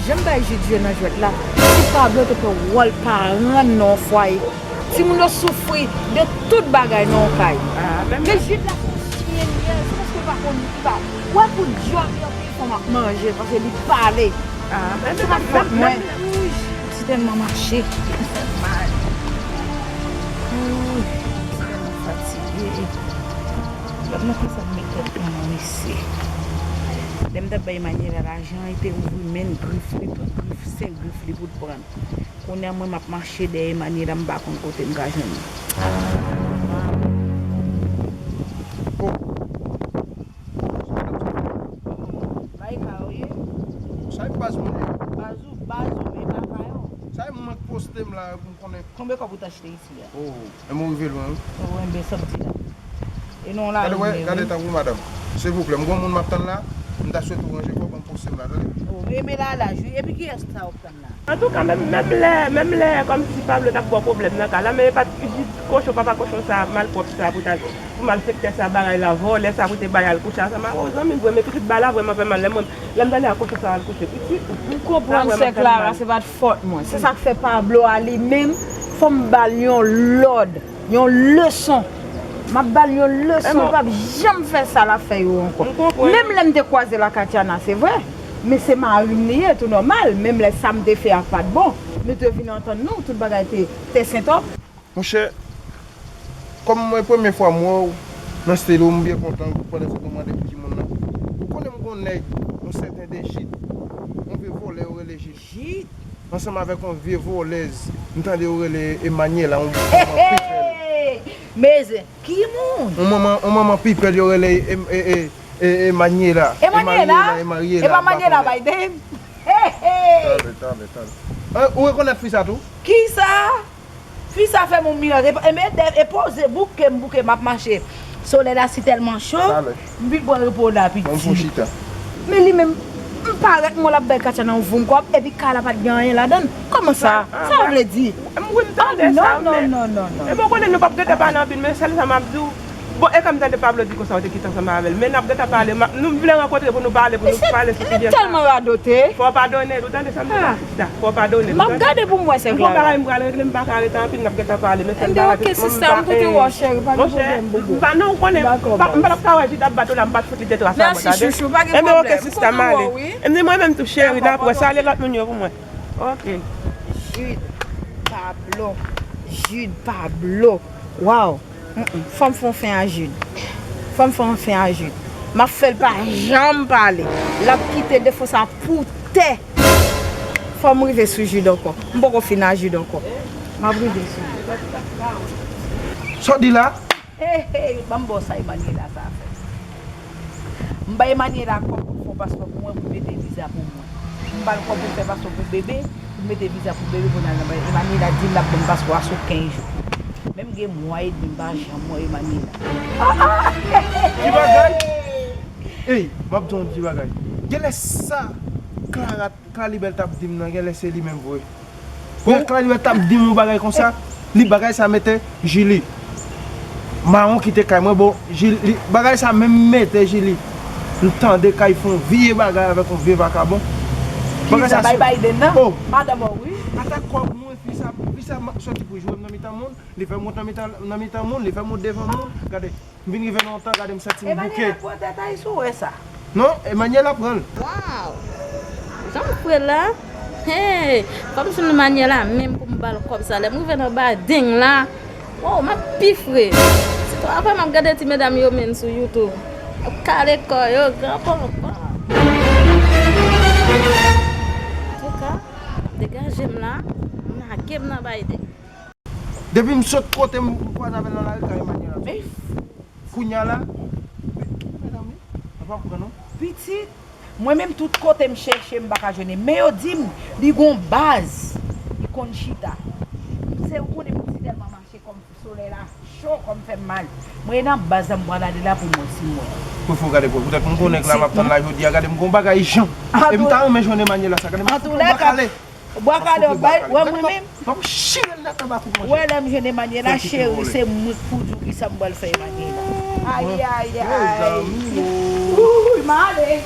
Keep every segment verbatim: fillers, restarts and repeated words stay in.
Jan m bay Jid jwe nan jwèt la, si Pablo te pran wòl paran nan yon fwaye, timoun yo soufri de tout bagay nan yon kay. Men Jid la se yon chyen li ye, se paske li pa konn, li pa wè pou djòb yo, anpil fanm ap manje l paske li pale. Se pa fòt mwen. Ti tèlman mache. Ti tèlman fatige. Gad nan konsa m met tèt mwen nan mesye. Lè m t ap bay Emmanuela lajan, li te ouvri men l, grif li, pran grif, sèl grif li pou l pran. Kounye a mwen m ap mache dèyè Emmanuela, m pa konn kote m ka jwenn li. Bay ka ou ye? Sa e baz mwen ye. Baz ou, baz ou, e pa ka yo. Sa e mwen k poste m la, m konnen. Konbyen kòb ou t achte isi a? Oh, men ou rive lwen, wi. Oh, enben, sa m di la. E non la, gade, wè, gade tankou madanm. Silvouplè, m gon moun m ap tann la, m ta swete w ranje kò w ban m poste m la, tande. Oh, renmen la laj, wi. Epi kiyès sa w ap tann la? Antouka, menm, menm lè, menm lè, kòmsi Pablo t ap ba w pwoblèm nan kay la, men e pa t Jid kochon, papa kochon sa, malpwòp sa, pou ta, pou malfektè sa, bagay la, vòlè sa, pou te bay al kouche ansanm avè w, zanmi m, vre, men pitit ba la vrèman fè mal, lè mwen, lè m tande a kochon sa al kouche, pitit. M konprann, sè Clara, se pa t fòt mwen. Se sa k fè Pablo a li menm, fò m ba l yon lòd, yon leson. M ap ba l yon leson, li p ap janm fè sa l ap fè yo ankò. Menm lè m te kwaze l ak Katiana, se vre. Men se mari m li ye, tou nòmal. Menm lè sa m te fè a pa t bon, nou te vin antann nou, tout bagay te, te sentòp. Monchè, kòm mwen premye fwa m wè w nan estidyo, m byen kontan, pandan se w mande pou timoun nan. Ou konnen m gon nèg, yon sèten de Jid, yon vye vòlè yo rele Jid. Jid? Ansanm avèk yon vye vòlèz, m tande yo rele Emmanuela, yon manman pipèl. Mezè, ki moun? Yon manman, yon manman pipèl yo rele Em-, e, e, e, Emmanuela. Emmanuela? Emmanuela, Emmanuela, e pa Emmanuela Biden? Talè, talè, talè. Ou rekonèt fi sa tou? Kisa? Fi sa fè m yon mirak. E, e, e poze, bouke m, bouke m ap mache. Solèy la si tèlman cho, m vin pran repo la, pitit. Men li menm, m parèt m wè l ap bay Katiana yon voum kòb, epi kay la pa t gen anyen ladan l. Kòman sa? Sa vle di? M wi m tande sa, men. Non, non, non, non. Epi w konnen nou p ap gentan pale anpil, men sèl sa m ap di w. Bon, e kòm tande Pablo di konsa, ou te kite ansanm avè l. Men n ap gentan pale. M ap, nou vle rankontre pou nou pale, pou nou pale sou sijè sa. Li tèlman radote. Fò w padone l, ou tande sa m di la, sista. Fò w padone l, ou tande. M ap gade pou m wè, sè Clara. M gon bagay m pral regle, m pa ka rete anpil, n ap gentan pale. Men sèl bagay, ok, sista, m koute w, cheri, pa gen pwoblèm, bobo. Monchè, m pa, non, ou konnen, m pa t ap ka wè Jid ap bat ou la, m pa t fout li de twa sa, tande. Mèsi, chouchou, pa gen pwoblèm. Enben, ok, sista, m ale. M di mwen menm tou, cheri, n ap wè, salye lòt moun yo pou mwen. Ok. Jid, Pablo, Jid, Pablo. Waw. Mm, mm. Fò m fè yon fen a Jid. Fò m fè yon fen a Jid. M ap fè l pa janm pale. L ap kite defo sa pou tè. Fò m rive sou Jid ankò. M poko fin a Jid ankò. M ap rive sou Jid. Sa w di la? Hey, hey, ban m ba w sa Emmanuela sa fè. M bay Emmanuela kòb pou l fè yon paspò pou mwen, pou l mete viza pou mwen. M ba l kòb pou l fè paspò pou bebe, pou l mete viza pou bebe pou n al nan bay. Emmanuela di l ap ban m paspò a sou kenz jou. Men m gen mwa edmi m pa janm wè Emmanuela. Ki bagay? Ey, m ap di w yon ti bagay. Genlè sa Clara, Claribel t ap di m nan, genlè se li menm vre. Lè Claribel t ap di m yon bagay konsa, li bagay sa mete Julie. Mawon kite kay mwen, bon, Julie, bagay sa menm mete Julie. M tande kay fè yon vye bagay avèk yon vye vakabon. Bagay sa bay Biden nan? Oh. Madanm ou, wi. Ata kòb mwen, fi sa, fi sa soti pou jwe m nan mitan moun, li fè m wont nan mitan, nan mitan moun, li fè m wont devan moun. Gade. M vin rive nan yon tan, gade m santi m bouke. Emmanuela pran tèt Ayis, ou wè sa? Non, Emmanuela pran l. Waw! Jan m fre la. Hey! Fò m jwenn Emmanuela menm pou m ba l kòb sa. Lè m rive nan badeng la. Waw, m ap pi fre. Se travay m ap gade ti medam yo menm sou YouTube. Y ap kale kò yo, gran papa. Antouka, degaje m la, m lage m nan badeng. Depi m sot kote m kwaze avè l nan lari, kay Emmanuela. Men. Kounye a la, mezanmi, papa pran non. Pitit, mwen menm tout kote m chèche, m pa ka jwenn li. Men yo di m, li gon baz, li konn chita. Se ou konnen m si tèlman mache kòm solèy la cho, kòm fè m mal. Mwen nan baz la, m pral ale la pou mwen si mwen. Pou fò gade pou, poutèt m konnen nèg la m ap tann la jodi a, gade m gon bagay jan. E m ta renmen jwenn Emmanuela sa, gade m fouke bwa kale. Bwa kale, w ap bay, wè mwen menm. M ap chire l nèt anba kout manchèt. Wè lè m jwenn Emmanuela, cheri, se mwen k pou di w kisa m pral fè Emmanuela. Ay, ay, ay. Mezanmi o. Wouy, m ale.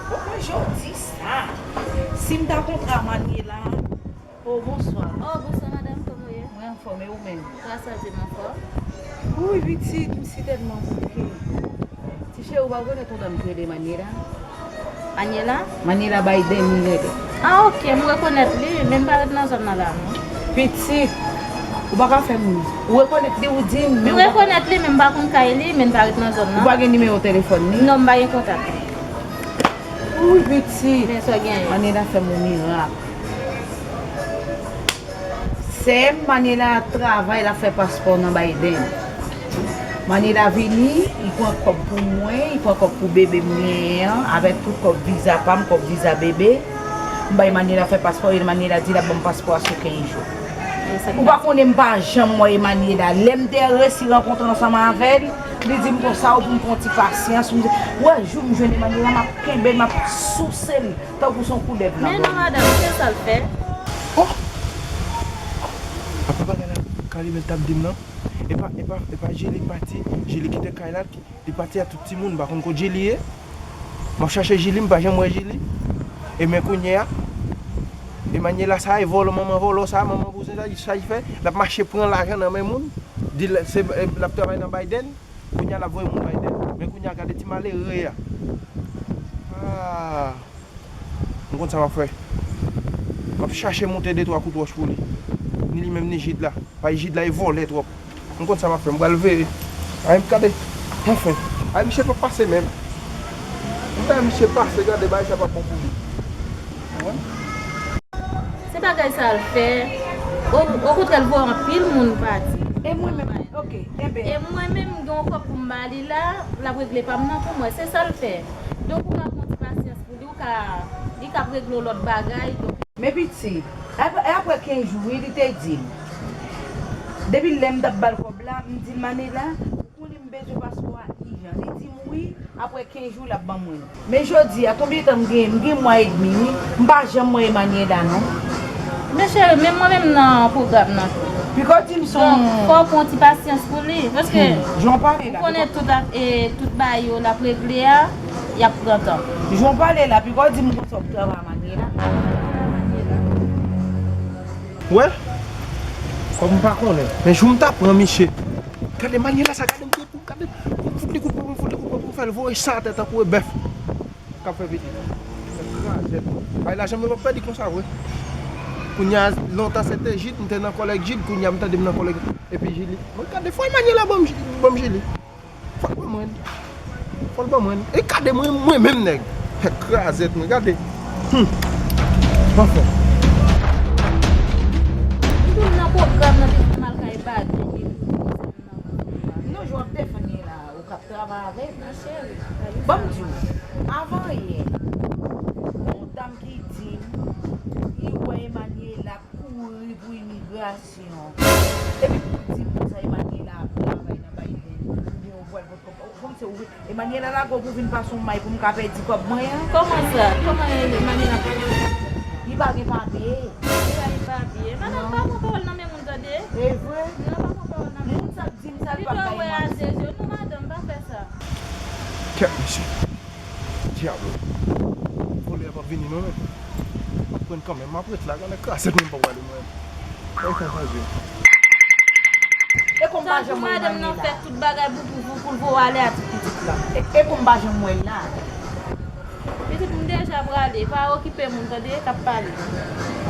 Ou konn jan w Si m ta kontra Manyela. Oh, bonswa. Oh, bonswa, madanm, kòman w ye? Mwen anfòm, e ou menm? Gras a Dye, m anfòm. Wi, pitit, m sitèlman bouke. Ti cheri, ou pa rekonèt yon dam ki rele Manyela? Manyela? Manyela Biden, li rele. Ah, ok, m rekonèt li, men m pa ret nan zòn nan la, non. Pitit, ou pa ka fè m. Ou rekonèt li, ou di m, men ou pa. M rekonèt li, men m pa konn kay li, men m pa ret nan zòn nan. Ou pa gen nimewo telefòn li? Non, m pa gen kontak li. Wi, pitit. Men sa w genyen? Manyela fè m yon mirak. Sè m, Manyela ap travay, l ap fè paspò nan Biden. Manyela vini, li pran kòb pou mwen, li pran kòb pou bebe m genyen an, avèk tout kòb viza pa m, kòb viza bebe. M bay Manyela fè paspò, e Manyela di l ap ban m paspò a sou kenz jou. Ou pa konnen m pa janm wè Manyela. Lè m te resi rankontre ansanm avè l, li di m konsa, ou pou m pran ti pasyans. M di, wè, jou m jwenn Manyela, m ap kenbe l, m ap souse l. Tankou se yon koulèv nan gòj. Men non, madanm, se sa l fè. Oh! Apa bagay la, Kalimèl t ap di m nan? Epa, epa, epa, Jili pati, Jili kite kay la, li pati ak tout timoun, m pa konn kot Jili ye. M ap chache Jili, m pa janm wè Jili. E men kounye a, e Manyela sa, e vòlò, manman vòlò sa, manman bouzen sa, sa li fè, l ap mache pran lajan nan men moun, di l, se, e, l ap travay nan Biden. Kounye a l ap voye moun Biden. Men kounye a gade ti malere a. Ah. M konn sa m ap fè. M ap chache moute de twa kout wòch pou li. Ni li menm ni Jid la. Bay Jid la e vòlè twòp. M konn sa m ap fè. M pral veye. Ay, m gade. Anfen. Ay, misye p ap pase menm. M ta misye pase, gade bagay sa p ap bon pou li. Ou wè? Se bagay sa l fè. O, okontrè, l voye anpil moun pati. E mwen menm, ok, enben. E mwen menm, m gen yon kòb pou m ba li la, l ap regle pa m nan pou mwen. Se sa l fè. Donk, ou ka pran ti pasyans pou li, ou ka, li k ap regle yon lòt bagay. Donk. Men pitit, apre, apre kenz jou, wi, li te di m. Depi lè m t ap ba l kòb la, m di l, Manyela, ou konnen m bezwen paspò a ijan. Li di m wi, apre kenz jou, l ap ban mwen. Men jodi a, konbyen tan m gen? M gen mwa edmi, wi. M pa janm wè Emmanuela, non. Men cheri, men mwen menm nan pwogram nan tou. Piko di m son. Donk, fò w pran ti pasyans pou li. Paske, hmm, jan w pale la, ou konnen tout, e, tout bagay yo l ap regle a, y ap pran tan. Jan w pale la, piko di m konsa w ap travay Emmanuela. Wè? Kòm m pa konnen. Men jou m ta pran misye. Gade Emmanuela sa, gade m te pou, gade. Pou m fout li kout pwen, pou m fout li kout pwen, pou m fè l voye sa atè tankou e bèf k ap fè pitit. Krazèt. Bay lajan m yo p ap pèdi konsa vre. Kounye a, lontan se te Jid, m te nan kòlèg Jid, kounye a m tande m nan kòlèg epi Jili. Mwen gade fò Emmanuela ban m Ji-, ban m Jili. Fò l ban mwen. Fò l ban mwen. E gade mwen, mwen menm nèg. Krazèt mwen, gade. Hmm. Anfen. M tou nan pwogram nan te fè m al kay Badi. Non, jan w ap defann li la, ou k ap travay avè m. Ban m di w, avan yè, yon dam ki di m, li wè Emmanuela kouri pou imigrasyon. Epi pou di m konsa Emmanuela ap travay nan Biden, oubyen ou pral pot kòb. Kòmsi ou, Emmanuela lage w pou vin pase yon may pou m ka pèdi kòb mwen an. Kòman sa? Kòman Emmanuela? Li pa gen papye. Li pa gen papye. Madanm, pa pran pawòl nan men moun tande. E vre? Non, pa pran pawòl nan men moun. Moun sa ap di m sa, li p ap bay manti. Pito wè a de zye. Non, madanm, pa fè sa. Kèt mesye. Dyab. Vòlè a p ap vini non, men. M ap pran kanmenm, m ap ret la, gade krazèt mwen pa prale mwen. Ay, fè faze. E kòm pa janm wè madanm nan fè tout bagay pou, pou, pou, pou l voye ale a ti pitit la. E, e kòm pa janm wè l la. Pitit, m deja prale, pa okipe moun tande k ap pale.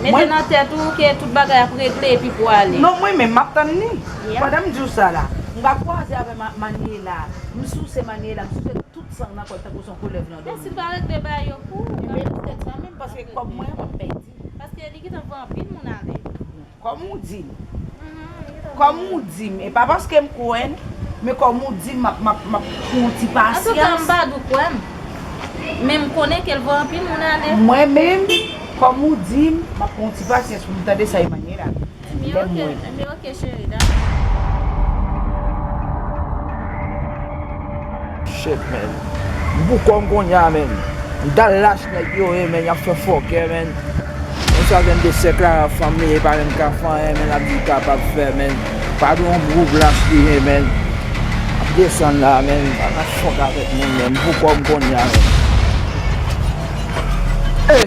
Mete nan tèt ou ke tout bagay ap regle epi pou ale. Non, mwen menm, m ap tann li. Pandan m di w sa la, m ka kwaze avè Ma-, Emmanuela, m souse Emmanuela, m souse tout san nan kò l tankou se yon koulèv nan dòmi. Men si l pa regle bagay yo pou ou. Ebyen poutèt sa menm, paske kòb mwen an m ap pèdi. Paske li gentan voye anpil moun ale. Kòm ou di m. Kòm ou di m, e pa paske m kwè n, men kòm ou di m, m ap, m ap, m ap pran yon ti pasyans. Antouka, m pa di w kwè m. Men m konnen ke l voye anpil moun ale. Mwen menm, kòm ou di m, m ap pran yon ti pasyans pou m tande sa Emmanuela. Men oke, men oke, cheri, dakò. Shit, man. M pou kò m kounye a, man. M t al lach nèg yo ye, man. Y ap fè fòkè, man. Konsa vennde sèk la, fanm li ye, pa menm ka fè anyen, man. L ap di l kapab fè, man. Pa gen yon gwo plas li ye, man. Ap desann la, man. Pa ka fòk avèk moun, man. M pou kò m kounye a, man. Ey!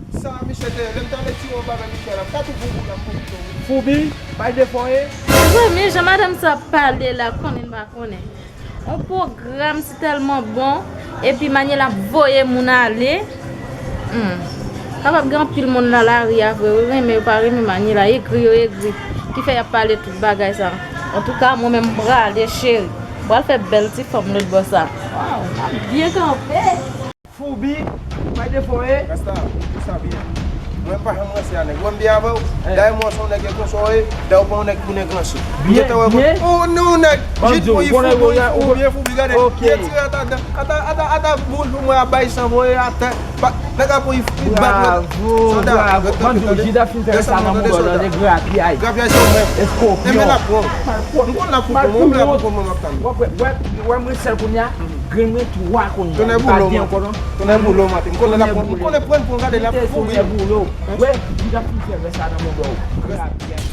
Sa misye te ye, lè m t ale tire yon bagay misye la, m ka tou pou pou la, m pou pou. Foubi, bay defo ye. Mezanmi, jan madanm sa ap pale la, konnen l pa konnen. On pwogram si tèlman bon, epi Manyela ap voye moun ale. Hmm. Kapab gen anpil moun nan lari a vre, yo renmen, yo pa renmen Manyela, egri yo egri. Ki fè y ap pale tout bagay sa. Antouka, mwen menm m prale, cheri. M pral fè bèl ti fanm lòt bò sa. Waw, m ap byen kanpe. Foubi, bay defo ye. Rasta, ou di sa byen. Mwen pa janm ranse a nèg. Ou wè m byen avè w? Dayè mwen se yon nèg e konsa w ye. Dayè ou pa yon nèg pou nèg ranse. Ou gentan wè mwen. Ou ni yon nèg. Jit pou yi foubi, foubi, foubi, gade. Li tire ata dan. Ata, ata, ata, bouch pou mwen a bay san voye atè. Nèg ap pou yi bat mwen. Bravo, bravo. Bann di w, Jida fin fè sa nan mouda w, tande grapyay. Grapyay se ou menm. Espopyon. Enben l ap pran w. M konn l ap pran w, mwen menm l ap pran mwen m ap tann. Wè, wè, wè mwen sèl kounye a. Grenn mwen twa kounye a. Tonnè boule w, maten. Tonnè boule w, maten. M konnen l ap pran, m konnen pran pou l gade l ap foubi. Tonnè boule w. Wè, li t ap fin fè rès la nan mouda w. Grapyay.